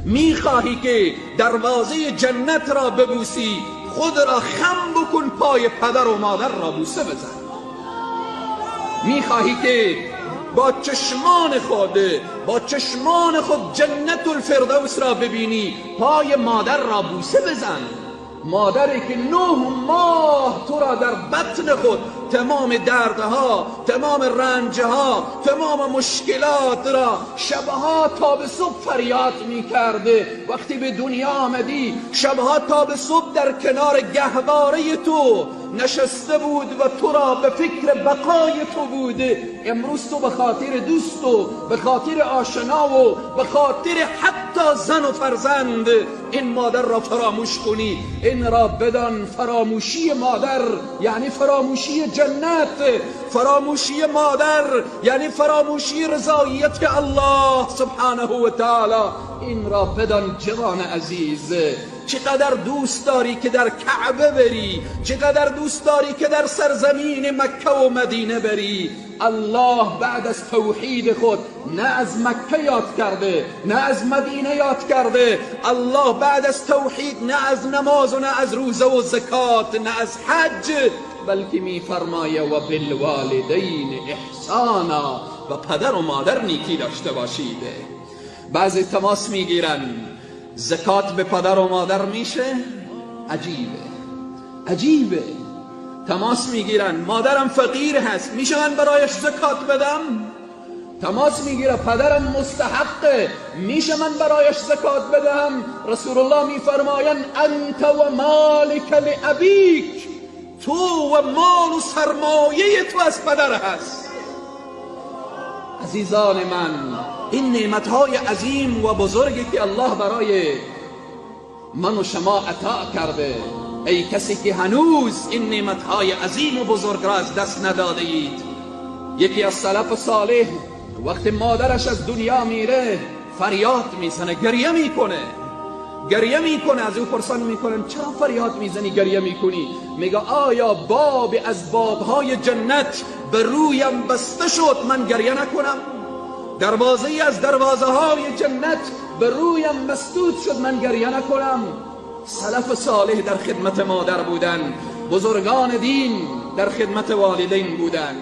میخواهی که دروازه جنت را ببوسی، خود را خم بکن، پای پدر و مادر را بوسه بزن. میخواهی که با چشمان خود، با چشمان خود جنت الفردوس را ببینی، پای مادر را بوسه بزن. مادری که 9 ماه تو را در بطن خود تمام دردها، تمام رنجها، تمام مشکلات را شبها تا به صبح فریاد می کرده. وقتی به دنیا آمدی شبها تا به صبح در کنار گهواره تو نشسته بود و تو را به فکر بقای تو بوده. امروز تو به خاطر دوست و به خاطر آشنا و به خاطر حتی زن و فرزند این مادر را فراموش کنی. این را بدان، فراموشی مادر یعنی فراموشی جنت، فراموشی مادر یعنی فراموشی رضایت الله سبحانه و تعالی. این را بدان جوان عزیز، چقدر دوست داری که در کعبه بری، چقدر دوست داری که در سرزمین مکه و مدینه بری. الله بعد از توحید خود نه از مکه یاد کرده، نه از مدینه یاد کرده. الله بعد از توحید نه از نماز و نه از روزه و زکات، نه از حج، بلکه میفرمایه و بالوالدین احسانا، و پدر و مادر نیکی داشته باشید. بعضی تماس میگیرن زکات به پدر و مادر میشه؟ عجیبه، عجیبه. تماس میگیرن مادرم فقیر هست، میشه من برایش زکات بدم؟ تماس میگیره پدرم مستحقه، میشه من برایش زکات بدم؟ رسول الله میفرمایند انت و مالک لابیک، تو و مال و سرمایه تو از پدر هست. عزیزان من، این نعمتهای عظیم و بزرگی که الله برای من و شما عطا کرده، ای کسی که هنوز این نعمتهای عظیم و بزرگ را از دست نداده اید. یکی از سلف صالح وقتی مادرش از دنیا میره فریاد میزنه، گریه میکنه، گریه میکنه. از او پرسان میکنن چرا فریاد میزنی، گریه میکنی؟ میگه آیا باب از بابهای جنت به رویم بسته شد من گریه نکنم؟ دروازه از دروازه های جنت به رویم مسدود شد من گریه نکنم؟ سلف صالح در خدمت مادر بودن، بزرگان دین در خدمت والدین بودن.